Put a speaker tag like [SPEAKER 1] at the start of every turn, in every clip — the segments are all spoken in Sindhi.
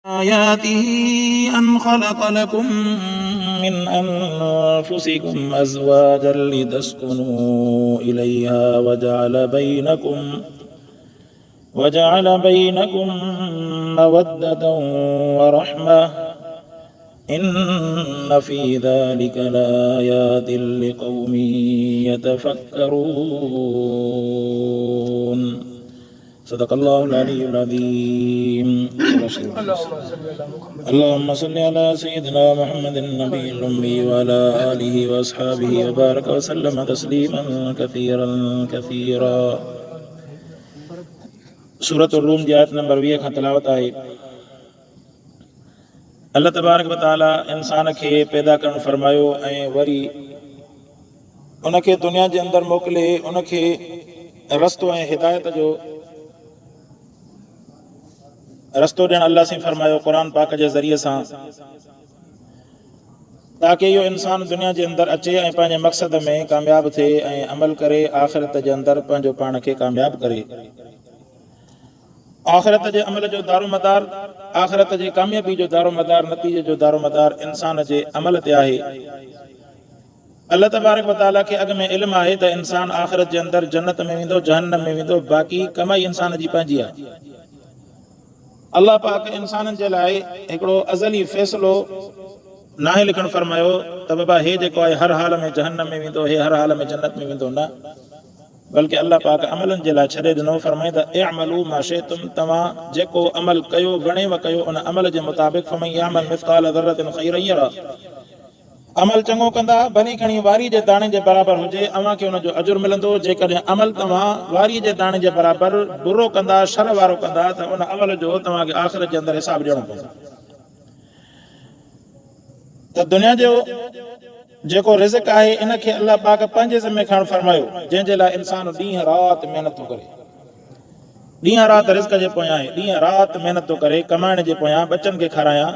[SPEAKER 1] آياته أن خلق لكم من أنفسكم أزواجا لتسكنوا إليها وجعل بينكم مودة ورحمة إن في ذلك لآيات لقوم يتفكرون. صدق الله العلي العظيم. اللهم صل على سيدنا محمد النبي الأمي وعلى آله وأصحابه وبارك وسلم تسليما كثيرا كثيرا. سورة الروم جي آيت نمبر 20 کان تلاوت آهي. الله تبارڪ وتعالي انسان کي پيدا ڪرڻ فرمايو ۽ وري ان کي دنيا جي اندر موڪلي ان کي رستو ۽ هدايت جو رستو ڏيڻ الله سين فرمايو قرآن پاڪ جي ذريعي سان، تاڪه اهو انسان دنيا جي اندر اچي ۽ پنهنجي مقصد ۾ ڪامياب ٿئي ۽ عمل ڪري آخرت جي اندر پنهنجو پاڻ کي ڪامياب ڪري. آخرت جي عمل جو دارومدار، آخرت جي ڪاميابي جو دارومدار، نتيجي جو دارومدار انسان جي عمل تي آهي. الله تبارڪ و تعاليٰ کي اڳ ۾ علم آهي ته انسان آخرت جي اندر جنت ۾ ويندو، جهنم ۾ ويندو، باقي ڪمائي انسان جي پنهنجي آهي. الله پاڪ انسانن جي لاء هڪڙو ازلي فيصلو ناهي لکڻ فرمايو ته بابا هي جيڪو آهي هر حال ۾ جهنم ۾ ويندو، هي هر حال ۾ جنت ۾ ويندو، نه، بلڪه الله پاڪ عملن جي لاء ڇڏي ڏنو، فرمائين ته اعملوا ما شئتم توهان جيڪو عمل ڪيو وڻيو ڪيو ان عمل جي مطابق فمن يعمل مثقال ذرة خيرا يره عمل چڱو ڪندا ڀلي کڻي واري جي داڻي جي برابر هجي اوهان کي ان جو اجر ملندو، جيڪڏهن عمل توهان واري جي داڻي جي برابر برو ڪندا شر وارو ڪندا ته ان عمل جو توهان کي آخرت جي اندر حساب ڏيڻو پوندو. ته دنيا جو جيڪو رزق آهي ان کي الله پاڪ پنهنجي ذمي کڻڻ فرمايو، جنهن جي لاء انسان ڏينهن رات محنت ٿو ڪري، ڏينهن رات رزق جي پويان آهي، ڏينهن رات محنت ٿو ڪري ڪمائڻ جي پويان، ٻچن کي کارايان،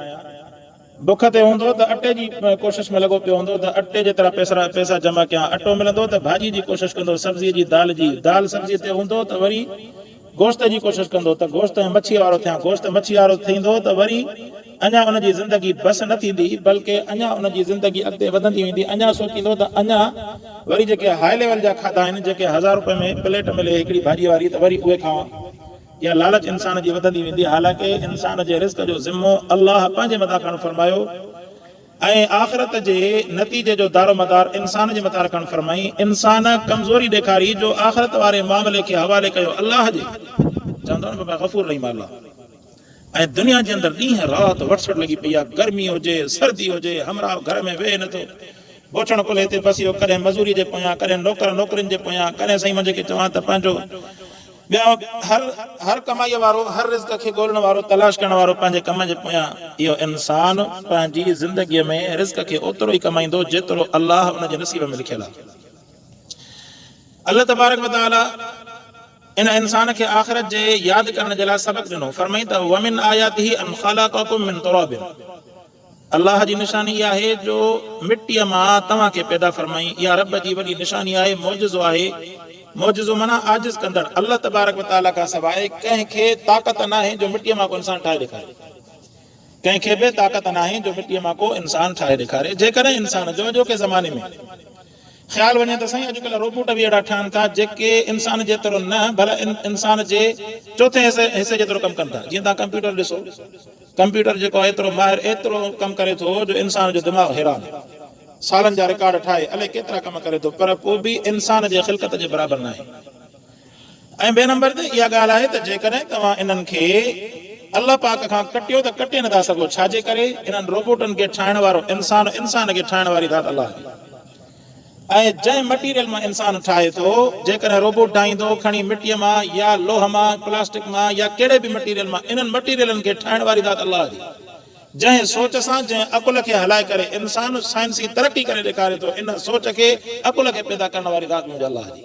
[SPEAKER 1] بک تي هوندو ته اٽي جي ڪوشش ۾ لڳو پيو هوندو ته اٽي جيترا پئسا پئسا جمع ڪيان، اٽو ملندو ته ڀاڄي جي ڪوشش ڪندو، سبزي جي، دال جي، دال سبزي تي هوندو ته وري گوشت جي ڪوشش ڪندو ته گوشت ۽ مڇيء وارو ٿيان، گوشت مڇي وارو ٿيندو ته وري اڃا ان جي زندگي بس نه ٿيندي، بلڪه اڃا ان جي زندگي اڳتي وڌندي ويندي، اڃا سوچيندو ته اڃا وري جيڪي هاء ليول جا کاڌا آهن، جيڪي هزار روپين ۾ پليٽ ملي هڪڙي ڀاڄي واري ته وري اهي کاوان. اها لالچ انسان جي وڌندي ويندي، حالانڪه انسان جي رزق جو ذمو الله پنهنجي مٿان کڻڻ فرمايو. ۽ آخرت جي نتيجي جو دارومدار انسان جي مٿان رکڻ فرمائين، انسان ڪمزوري ڏيکاري جو آخرت واري معاملي کي حوالي ڪيو الله جي، چوندو نه بابا غفور رحيم الله، ۽ دنيا جي اندر ڏينهن رات وٽسٽ لڳي پئي آهي، گرمي هجي سردي هجي همراهه گهر ۾ ويهي نٿو، بوڇڻ ڪلهي تي پسيو ڪڏهن مزوري جي پويان ڪڏهن نوڪر نوڪرين جي پويان ڪڏهن سائين مان جيڪي چوان ته پنهنجو ٻيا هر هر ڪمائيء وارو، هر رزق کي ڳولڻ وارو، تلاش ڪرڻ وارو پنهنجي ڪم جي پويان. اهو انسان پنهنجي زندگيء ۾ رزق کي اوترو ئي ڪمائيندو جيترو الله ان جي نصيب ۾ لکيل آهي. الله تبارڪ و تعاليٰ ان انسان کي آخرت جي ياد ڪرڻ جي لاء سبق ڏنو. فرمائين ته ومن آياته ان خلقڪم من تراب. الله جي نشاني اها آهي جو مٽيء مان توهان کي پيدا فرمائين، اها رب جي وڏي نشاني آهي، معجزو آهي، معجزو معنيٰ عاجز ڪندڙ، الله تبارڪ و تعاليٰ کان سواء ڪنهن کي طاقت ناهي جو مٽيء مان ڪو انسان ٺاهي ڏيکاري، ڪنهن کي به طاقت ناهي جو مٽيء مان ڪو انسان ٺاهي ڏيکاري، جيڪڏهن انسان جو اڄوڪي زماني ۾ خيال وڃي ته سائين اڄڪلهه روبوٽ به اهڙا ٺهن ٿا جيڪي انسان جيترو نه ڀل انسان جي چوٿين حصي جيترو ڪم ڪن ٿا، جيئن توهان ڪمپيوٽر ڏسو. ڪمپيوٽر جيڪو آهي ايترو ماهر ايترو ڪم ڪري ٿو جو انسان جو دماغ حيران سالن جا رڪارڊ ٺاهي الائي ڪيترا ڪم ڪري ٿو پر پوء به انسان جي خلقت جي برابر ناهي ۽ ٻئي نمبر تي اها ڳالهه آهي ته جيڪڏهن توهان انهن کي الله پاڪ کان ڪٽيو ته ڪٽي نٿا سگهو ڇاجي ڪري انهن روبوٽن کي ٺاهڻ وارو انسان انسان کي ٺاهڻ واري ذات الله آهي. ۽ جنهن مٽيريل مان انسان ٺاهي ٿو، جيڪڏهن روبوٽ ٺاهيندو، کڻي مٽيء مان يا لوهه مان، پلاسٽڪ مان يا ڪهڙي به مٽيريل مان، انهن مٽيريلن کي ٺاهڻ واري ذات الله جي. جنهن سوچ سان، جنهن عقل کي هلائي ڪري انسان سائنسي ترقي ڪري ڏيکاري ٿو، ان سوچ کي، عقل کي پيدا ڪرڻ واري ذات منهنجي الله جي.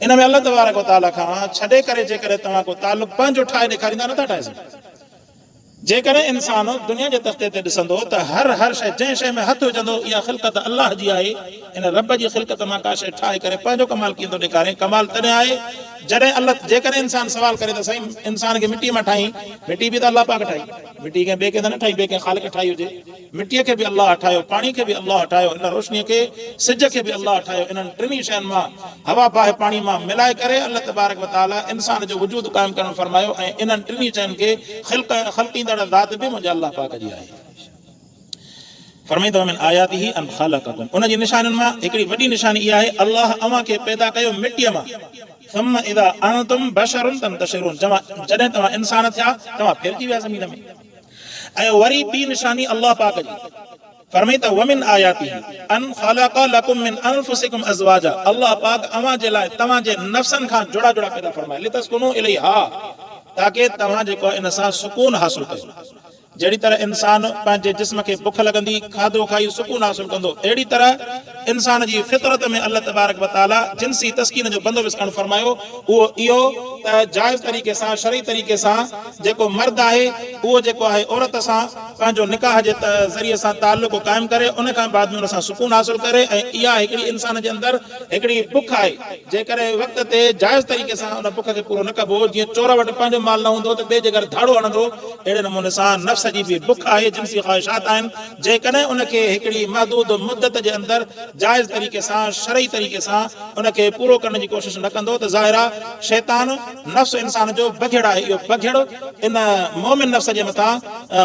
[SPEAKER 1] ان ۾ الله تبارڪ و تعاليٰ کان ڇڏي ڪري جيڪڏهن توهان ڪو تعلق پنهنجو ٺاهي ڏيکاريندا، نٿا ٺاهي سگهو. جيڪڏهن انسان دنيا جي تختي تي ڏسندو ته هر هر شيء جنهن شيء ۾ هٿ وجهندو اها خلقت الله جي آهي. ان رب جي خلقت مان ڪا شيء ٺاهي ڪري پنهنجو ڪمال ڪيئن ٿو ڏيکارين؟ ڪمال تڏهن آهي جڏهن الله جيڪڏهن انسان سوال ڪري ته سائين انسان کي مٽيء مان ٺاهين مٽي به ته الله پاڪ ٺاهي مٽي ڪنهن ٻئي ڪنهن ته نه ٺاهي ٻئي ڪنهن خالق ٺاهي هجي. مٽيء کي به الله ٺاهيو، پاڻي کي به الله ٺاهيو، ان روشنيء کي، سج کي به الله ٺاهيو، انهن ٽنهي شين مان، هوا، باهه، پاڻي مان، ملائي ڪري الله تبارڪ و تعاليٰ انسان جو وجود قائم ڪرڻ فرمايو ۽ انهن ٽنهي شين کي خلق خلقيندڙ ذات به منهنجي الله پاڪ جي آهي. فرمائي ٿو ومن آياته ان خلقڪم ان جي نشانين مان هڪڙي وڏي نشاني اها آهي الله اوهان کي پيدا ڪيو مٽيء مان ثم اذا انتم بشر تنتشرون جڏهن توهان انسان ٿيا توهان ڦهلجي ويا زمين ۾. ۽ وري ٻي نشاني الله پاڪ جي فرمائي ته ومن آياته ان خلق لڪم من انفسڪم ازواجا الله پاڪ اوهان جي لاء توهان جي نفسن کان جوڙا جوڙا پيدا فرمايا لتسڪنوا اليها تاڪه توهان جيڪو ان سان سڪون حاصل ڪيو جهڙي طرح انسان پنهنجي جسم کي بک لڳندي کاڌو کائي سڪون حاصل ڪندو اهڙي طرح انسان جي فطرت ۾ الله تبارڪ وتعالي جنسي تسڪين جو بندوبست ڪرڻ فرمايو اهو اهو ته جائز طريقي سان شرعي طريقي سان جيڪو مرد آهي اهو جيڪو آهي عورت سان پنهنجو نڪاح جي ذريعي سان تعلق قائم ڪري ان کان بعد ۾ ان سان سڪون حاصل ڪري ۽ اها هڪڙي انسان جي اندر هڪڙي بک آهي جيڪڏهن وقت تي جائز طريقي سان ان بک کي پورو نه ڪبو جيئن چور وٽ پنهنجو مال نه هوندو ته ٻئي جي گهر ڌاڙو هڻندو اهڙي نموني سان نفس جي به بک آهي جنسي خواهشات آهن جيڪڏهن ان کي هڪڙي محدود مدت جي اندر جائز طريقي سان شرعي طريقي سان ان کي پورو ڪرڻ جي ڪوشش نه ڪندو ته ظاهر آهي شيطان نفس انسان جو بگهڙ آهي اهو بگهڙ ان مؤمن نفس جي مٿان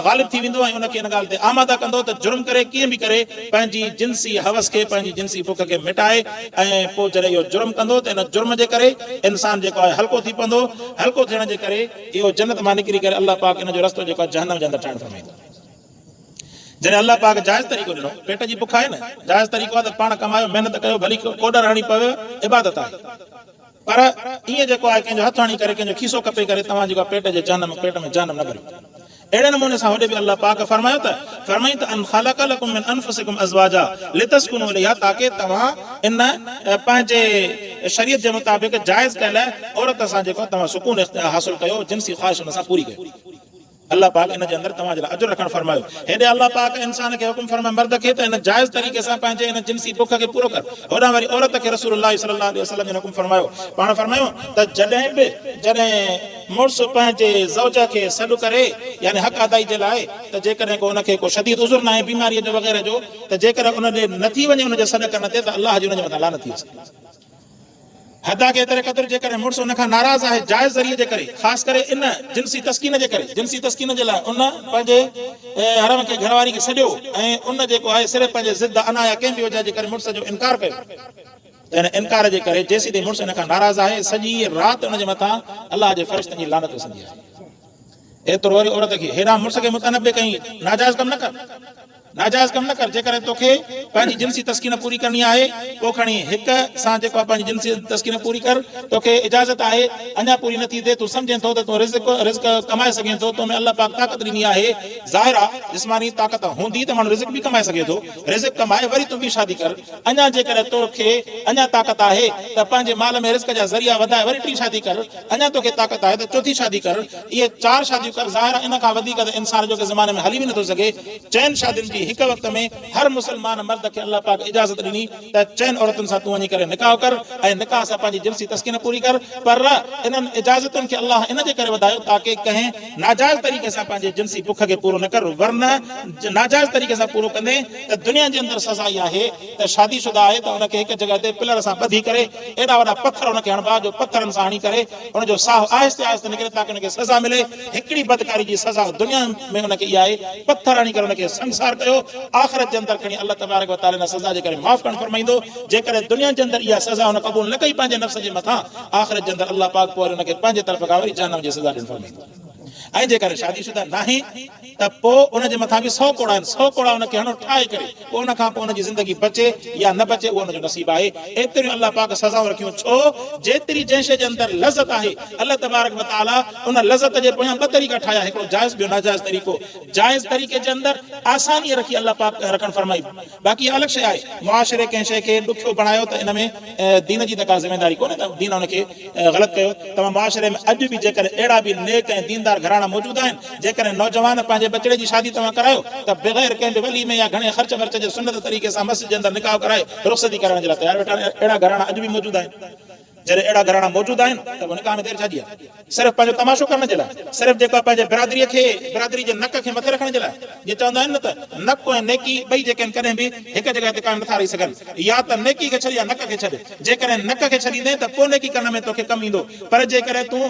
[SPEAKER 1] غالب ٿي ويندو ۽ ان کي ان ڳالهه تي آماده ڪندو ته جرم ڪري ڪيئن به ڪري پنهنجي جنسي هوس کي پنهنجي جنسي بک کي مٽائي ۽ پوء جڏهن اهو جرم ڪندو ته ان جرم جي ڪري انسان جيڪو آهي هلڪو ٿي پوندو هلڪو ٿيڻ جي ڪري اهو جنت مان نڪري ڪري الله پاڪ ان جو رستو جيڪو آهي جهنم جي اندر ٺاهڻ فرمائيندو. جڏهن الله پاڪ جائز طريقو ڏنو، پيٽ جي بک آهي نه، جائز طريقو آهي ته پاڻ ڪمايو، محنت ڪيو، ڀلي ڪوڏر هڻي پوي، عبادت آهي. پر ائين جيڪو آهي ڪنهن جو هٿ هڻي ڪري، ڪنهن جو کيسو ڪپي ڪري توهان جيڪو آهي پيٽ جي جهنم، پيٽ ۾ جهنم نه ڀريو. اهڙي نموني سان هوڏي به الله پاڪ فرمايو ته، فرمائين ته ان خلق لڪم من انفسڪم ازواجا لتسڪنوا اليها تاڪه توهان ان پنهنجي شريعت جي مطابق جائز ڪيل عورت سان جيڪو توهان سڪون حاصل ڪيو، جنسي خواهش ان سان پوري ڪيو. الله پاڪ ان جي اندر توهان جي لاء اجر رکڻ فرمايو. هيڏي الله پاڪ انسان کي حڪم فرمايو مرد کي ته ان جائز طريقي سان پنهنجي ان جنسي بک کي پورو ڪر. هوڏانهن وري عورت کي رسول الله صلي الله عليه وسلم جن حڪم فرمايو. پاڻ فرمايو ته جڏهن به جڏهن مڙس پنهنجي زوجه کي سڏ ڪري يعني حق ادائي جي لاء ته جيڪڏهن ڪو ان کي ڪو شديد عذر ناهي بيماري جو وغيره جو ته جيڪڏهن ان ڏي نه ٿي وڃي ان جي سڏ ڪرڻ تي ته الله جي ان جي مٿان لعنت ٿي اچي. حتيٰ ڪه ايتري قدر جيڪڏهن مڙس ان کان ناراض آهي جائز ذريعي جي ڪري، خاص ڪري ان جنسي تسڪين جي ڪري، جنسي تسڪين جي لاء ان پنهنجي حرم کي گهر واري کي سڏيو ۽ ان جيڪو آهي صرف پنهنجي ضد، انا يا ڪنهن به وجهه جي ڪري مڙس جو انڪار ڪيو ته ان انڪار جي ڪري جيسيتائين مڙس ان کان ناراض آهي سڄي رات ان جي مٿان الله جي فرشتن جي لعنت وسندي آهي. ايترو وري عورت کي هيڏانهن مڙس کي متنبه ڪيائين ناجائز ڪم نه ڪر. ناجائز ڪم نه ڪر، جيڪڏهن توکي پنهنجي جنسي تسڪين پوري ڪرڻي آهي، پوء کڻي هڪ سان جيڪو آهي پنهنجي جنسي تسڪين پوري ڪر، توکي اجازت آهي، اڃا پوري نه ٿي ٿئي، تون سمجهين ٿو ته تون رزق، رزق، ڪمائي سگهين ٿو، تو ۾ الله پاڪ طاقت ڏني آهي، ظاهر آ جسماني طاقت هوندي ته ماڻهو رزق به ڪمائي سگهي ٿو، رزق ڪمائي وري تون ٻي شادي ڪر، اڃا جيڪڏهن توکي اڃا طاقت آهي ته پنهنجي مال ۾ رزق جا ذريعا وڌائي وري ٽين شادي ڪر، اڃا توکي طاقت آهي ته چوٿين شادي ڪر، اهي چار شاديون ڪر، ظاهر آهي ان کان وڌيڪ ته انسان اڄوڪي زماني ۾ هلي به نٿو سگهي، چئن شادين جي هڪ وقت ۾ هر مسلمان مرد کي الله پاڪ اجازت ڏني ته چئن عورتن سان تون وڃي ڪري نڪاح ڪر ۽ نڪاح سان پنهنجي جنسي تسڪين پوري ڪر پر انهن اجازتن کي الله ان جي ڪري وڌايو تاڪه ڪنهن ناجائز طريقي سان پنهنجي جنسي بک کي پورو نه ڪر ورنه ناجائز طريقي سان پورو ڪندين ته دنيا جي اندر سزا اها آهي ته شادي شده آهي ته ان کي هڪ جڳهه تي پلر سان ٻڌي ڪري ايڏا وڏا پٿر ان کي هڻبا جو پٿرن سان هڻي ڪري ان جو ساهه آهستي آهستي نڪري تاڪه ان کي سزا ملي. هڪڙي بدڪاري جي سزا دنيا ۾ ان کي اها آهي پٿر هڻي ڪري ان کي سنگسار ڪيو آخرت جي اندر کڻي الله تبارڪ وتعالي ان سزا جي ڪري معاف ڪرڻ فرمائيندو جيڪڏهن دنيا جي اندر اها سزا هن قبول نه ڪئي پنهنجي نفس جي مٿان آخرت جي اندر الله پاڪ پوء وري ان کي پنهنجي طرف کان وري جهنم جي سزا ڏيڻ فرمائيندو ۽ جيڪڏهن شادي شده ناهي ته پوء ان جي مٿان به سو ڪوڙا آهن، سو ڪوڙا ان کي هڻو ٺاهي ڪري، پوء ان کان پوء ان جي زندگي بچي يا نه بچي اهو ان جو نصيب آهي. ايتريون الله پاڪ سزائون رکيون ڇو؟ جيتري جنهن شيء جي اندر لذت آهي، الله تبارڪ و تعاليٰ ان لذت جي پويان ٻه طريقا ٺاهيا، هڪڙو جائز ٻيو ناجائز طريقو. جائز طريقي جي اندر آساني رکي الله پاڪ رکڻ فرمائي. باقي اها الڳ شيء آهي معاشري ڪنهن شيء کي ڏکيو بڻايو ته ان ۾ دين جي ته ڪا ذميداري ڪونهي ته دين ان کي غلط ڪيو. توهان معاشري ۾ اڄ به جيڪڏهن اهڙا به نيڪ ۽ ديندار گهراڻا. گهراڻا موجود آهن، جيڪڏهن نوجوان پنهنجي ٻچڙي جي شادي توهان ڪرايو ته بغير ڪنهن به وليمي يا گهڻي خرچ ورچ جي سنت طريقي سان مسجد جي اندر نڪاح ڪرائي رخصتي ڪرائڻ جي لاء تيار ويٺا آهن. اهڙا گهراڻا اڄ به موجود آهن. جڏهن اهڙا گهراڻا موجود آهن ته پوء نڪاح ۾ دير ڇا جي آهي؟ صرف پنهنجو تماشو ڪرڻ جي لاء؟ صرف جيڪو آهي پنهنجي برادريء کي، برادري جي نڪ کي مٿي رکڻ جي لاء؟ جيئن چوندا آهن نه ته نڪ ۽ نيڪي ٻئي جيڪي آهن ڪڏهن به هڪ جڳهه تي قائم نٿا رهي سگهن. يا ته نيڪي کي ڇڏ يا نڪ کي ڇڏ. جيڪڏهن نڪ کي ڇڏيندين ته پوء نيڪي ڪرڻ ۾ توکي ڪم ايندو، پر جيڪڏهن تون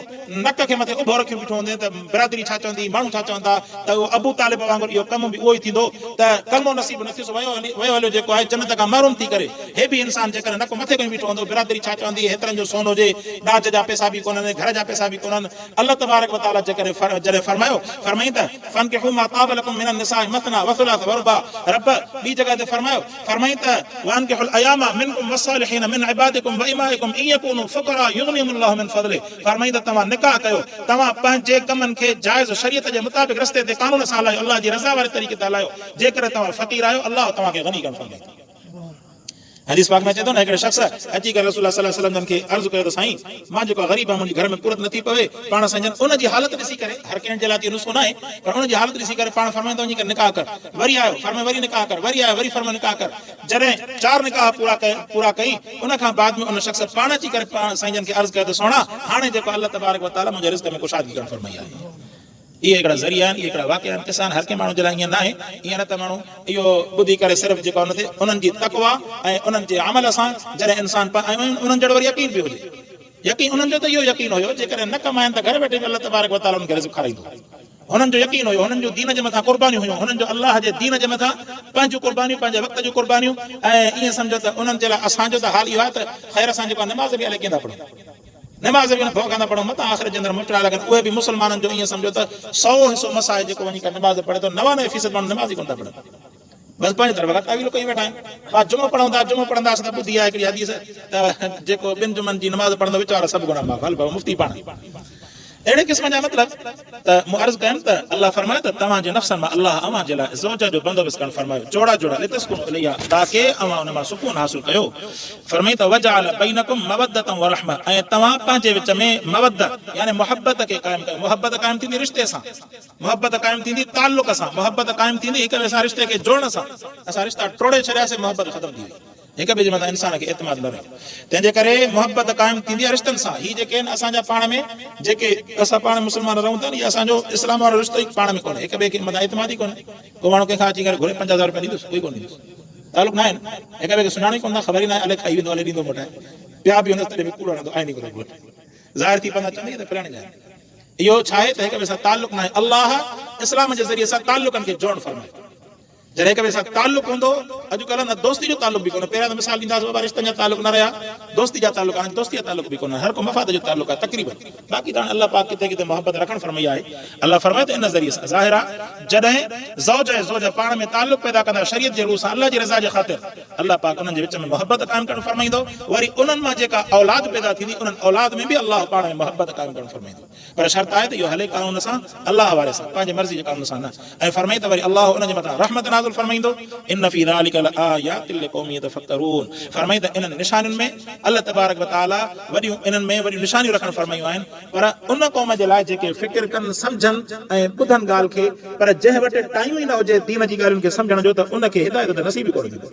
[SPEAKER 1] نڪ کي مٿي اڀو رکيو بيٺو هوندين ته برادري ڇا چوندي، ماڻهو ڇا چوندا ته اهو ابو طالب وانگر اهو ڪم به اهو ئي ٿيندو ته ڪلمو نصيب نه ٿيس ويو ويو هليو جيڪو آهي جنت کان محروم ٿي ڪري. هي به انسان جيڪڏهن نڪ مٿي ڪيون بيٺو هوندو برادري ڇا چوندي، هيترن جو سون هجي، ڏاج جا پئسا به ڪونهن، گهر جا پئسا به ڪونهن، الله تبارڪ وتعاليٰ جيڪڏهن جڏهن فرمايو، فرمائين ته، فانڪحوا ما طاب لڪم من النساء مثنيٰ وثلاث ورباع، رب ٻي جڳهه تي فرمايو، فرمائين ته، وانڪحوا الايام منڪم والصالحين من عبادڪم وامائڪم ان يڪونوا فقراء يغنهم الله من فضله، فرمائين ته توهان نڪاح ڪيو، توهان پنهنجي ڪمن کي جائز شريعت جي مطابق رستي تي قانون سان هلايو، الله جي رضا واري طريقي تي هلايو، جيڪڏهن توهان فقير آهيو الله توهان کي غني ڪرڻ فرمائيندو. حديث پاڪ ۾ اچي ٿو نه هڪڙي شخص اچي ڪري رسول الله صلي الله عليه وسلم جن کي عرض ڪيو ته سائين مان جيڪو غريب آهيان منهنجي گهر ۾ پورت نٿي پوي پاڻ سائين جن ان جي حالت ڏسي ڪري هر ڪنهن جي لاء ته اهو نسخو ناهي پر ان جي حالت ڏسي ڪري پاڻ فرمائن ته وڃي ڪري نڪاح ڪر وري آيو فرمائي وري نڪاح ڪر وري آيو وري فرمايو نڪاح ڪر جڏهن چار نڪاح پورا ڪيا پورا ڪئي ان کان بعد ۾ ان شخص پاڻ اچي ڪري پاڻ سائين جن کي عرض ڪيو ته سهڻا هاڻي جيڪو الله تبارڪ وتعالي منهنجي رزق ۾ ڪشادگي ڪرڻ فرمائي آهي اهي هڪڙا ذريعا آهن، اهي هڪڙا واقعا آهن، قصا آهن، هر ڪنهن ماڻهو جي لاء ائين ناهي، ائين نه ته ماڻهو اهو ٻڌي ڪري صرف جيڪو ان تي انهن جي تقويٰ ۽ انهن جي عمل سان جڏهن انسان ۽ انهن جهڙو وري يقين به هجي، يقين انهن جو ته اهو يقين هيو جيڪڏهن نه ڪمائن ته گهر ويٺي به الله تبارڪ وتعاليٰ انهن کي رزق کارائيندو. هنن جو يقين هيو، هنن جون دين جي مٿان قربانيون هيون، هنن جو الله جي دين جي مٿان پنهنجون قربانيون، پنهنجي وقت جون قربانيون ۽ ائين سمجهو ته انهن جي لاء اسان جو ته حال اهو آهي ته خير سان جيڪو آهي نماز به الائي ڪيئن ٿا پڙهون. نماز به ان ڀؤ کان ٿا پڙهون متان آخرت جي اندر موچڙا لڳن اهي به مسلمانن جو ائين سمجهو ته سئو حصو مس آهي جيڪو وڃي ڪري نماز پڙهي ٿو 99 فيصد ماڻهو نماز ئي ڪونه ٿا پڙهن بس پنهنجي طرف کان تاويل ڪيون ويٺا آهن ها جمعو پڙهون ٿا جمعو پڙهنداسين ته ٻڌي آهي هڪڙي حديث ته جيڪو ٻن جمعن جي نماز پڙهندو وچ وارا سڀ گناهه معاف هل بابا مفتي پاڻ اهڙي قسم جا مطلب ته مون عرض ڪيم ته الله فرمايو ته توهان جي نفسن مان الله اوهان جي لاء زوجه جو بندوبست ڪرڻ فرمايو جوڙا جوڙا لتسڪنوا اليها تاڪه اوهان ان مان سڪون حاصل ڪيو فرمائي ته وجعل بينڪم موده ورحمه ۽ توهان پنهنجي وچ ۾ موده يعني محبت کي قائم ڪيو محبت قائم ٿيندي رشتي سان محبت قائم ٿيندي تعلق سان محبت قائم ٿيندي هڪ ٻئي سان رشتي کي جوڙڻ سان اسان رشتا ٽوڙي ڇڏياسي محبت ختم ٿي وئي هڪ ٻئي جي مٿان انسان کي اعتماد نه رهيو. تنهن جي ڪري محبت قائم ٿيندي آهي رشتن سان. هي جيڪي آهن اسان جا پاڻ ۾ جيڪي اسان پاڻ مسلمان رهون ٿا نه هي اسان جو اسلام وارو رشتو ئي پاڻ ۾ ڪونهي. هڪ ٻئي کي مٿان اعتماد ئي ڪونهي. ڪو ماڻهو ڪنهن کان اچي ڪري گهري 5000 رپيا ڏيندس ڪوئي ڪونه ڏيندس. تعلق ناهي نه. هڪ ٻئي کي سڃاڻو ئي ڪونه ٿا خبر ئي ناهي الائي کائي ويندو الائي ڏيندو موٽائي. پيا به هوندس تڏهن به ڪوڙ هڻندو آهن ئي ڪونه گهوٽ. ظاهر ٿي پوندا چوندا هي ته فلاڻي جا آهن. اهو ڇا آهي ته هڪ ٻئي سان تعلق ناهي. الله اسلام جي ذريعي سان تعلقن کي جوڙڻ فرمايو. جڏهن هڪ ٻئي سان تعلق هوندو، اڄڪلهه نه دوستي جو تعلق به ڪونهي، پهريان ته مثال ڏينداسين بابا رشتن جا تعلق نه رهيا، دوستي جا تعلق هاڻي دوستي جا تعلق به ڪونهن، هر ڪو مفاد جو تعلق آهي تقريبن، باقي ته هاڻي الله پاڪ ڪٿي ڪٿي محبت رکڻ فرمائي آهي، الله فرمائي ٿو ان ذريعي سان ظاهر آهي جڏهن زوج ۽ زوجه پاڻ ۾ تعلق پيدا ڪندا شريعت جي روح سان الله جي رضا جي خاطر الله پاڪ انهن جي وچ ۾ محبت قائم ڪرڻ فرمائيندو، وري انهن مان جيڪا اولاد پيدا ٿيندي انهن اولاد ۾ به الله پاڻ ۾ محبت قائم ڪرڻ فرمائيندو. پر شرط آهي ته اهو هلي قانون سان، الله واري سان، پنهنجي مرضي جي قانون سان نه. ۽ فرمائي ته وري الله ان جي مٿان رحمت نازل فرمائيندو، ان في ذلک لآيات لقوم يتفڪرون، فرمائي ته انهن نشانين ۾ الله تبارڪ وتعالي وڏيون انهن ۾ وڏيون نشانيون رکڻ فرمايون آهن، پر ان قوم جي لاء جيڪي فڪر ڪن، سمجهن ۽ ٻڌن ڳالهه کي، پر جنهن وٽ ٽائيم ئي نه هجي دين جي ڳالهين کي سمجهڻ جو ته ان کي هدايت ته نصيب ئي ڪونه ٿيندي.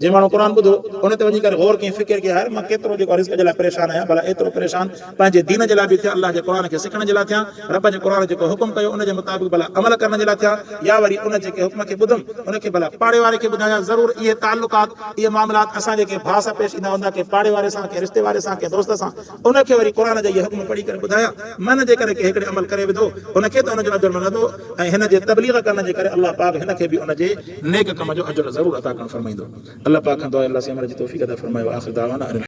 [SPEAKER 1] جنهن ماڻهو قرآن ٻڌو، ان تي وڃي ڪري غور ڪيائين، فڪر ڪيائين، يار مان ڪيترو جيڪو رزق جي لاء پريشان آهيان، ڀلا ايترو پريشان پنهنجي دين جي لاء به ٿيان، الله جي قرآن کي سکڻ جي لاء ٿيان، رب جي قرآن جيڪو حڪم ڪيو ان جي مطابق ڀلا عمل ڪرڻ جي لاء ٿيان، يا وري ان جيڪي حڪم کي ٻڌم، ان کي ڀلا پاڙي واري کي ٻڌايان، ضرور اهي تعلقات، اهي معاملات اسان جي ڪنهن ڀاء سان پيش ايندا هوندا، ڪنهن پاڙي واري سان، ڪنهن رشتي واري سان، ڪنهن دوست سان، ان کي وري قرآن جا اهي حڪم پڙهي ڪري ٻڌايان، من جيڪڏهن ڪنهن هڪڙي عمل ڪري وڌو، ان کي ته ان جو اجر ملندو ۽ هن جي تبليغ ڪرڻ جي ڪري الله پاڪ هن کي به ان جي نيڪ ڪم جو اجر ضرور عطا ڪرڻ فرمائيندو. الله پاڪ کان دعا آهي الله سائين عمل جي توفيق عطا فرمائي واخر دعوانا ان.